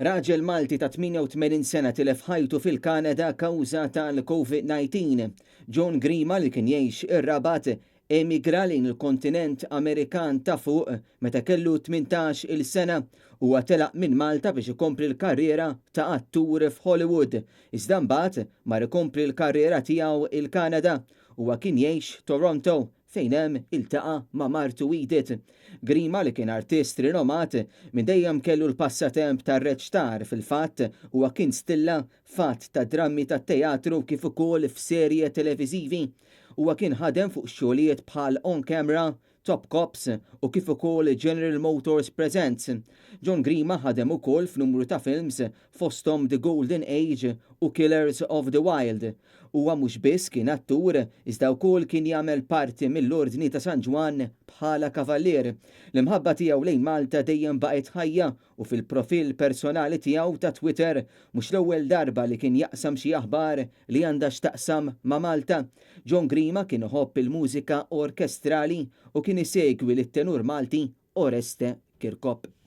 Raġel Malti ta' 88 sena tilef ħajtu fil-Kanada kawża tal-Covid-19. John Grima li kien jgħix ir-Rabat emigra lejn il-kontinent Amerikan ta' fuq meta kellu 18 il sena. Huwa telaq minn Malta biex ikompli l-karriera ta' attur f'Hollywood. Iżda mbagħad mar ikompli l-karriera tiegħu il-Kanada. Huwa kien jgħix Toronto fejn hemm iltaqa' ma' martu Edith. Grima li kien artist rinomat, minn dejjem kellu l-passatemp tar-reċtar, fil-fatt huwa kien stilla f'għadd ta' drammi tat-teatru kif ukoll f'serje televiżivi. Huwa kien ħadem fuq xogħlijiet bħal On Camera, Top Cops u kif ukoll General Motors Presents. John Grima ħadem ukoll f'numru ta' films fosthom The Golden Age u Killers of the Wild. Huwa mhux biss kien attur, iżda wkoll kien jagħmel parti mill-Ordni ta' San Ġwann bħala kavallier. L-imħabba tiegħu lejn Malta dejjem baqgħet ħajja u fil-profil personali tiegħu ta' Twitter mhux l-ewwel darba li kien jaqsam xi aħbar li għandha x'taqsam ma' Malta. John Grima kien iħobb il-mużika orkestrali u kien isegwi lit-tenur Malti Oreste Kirkop.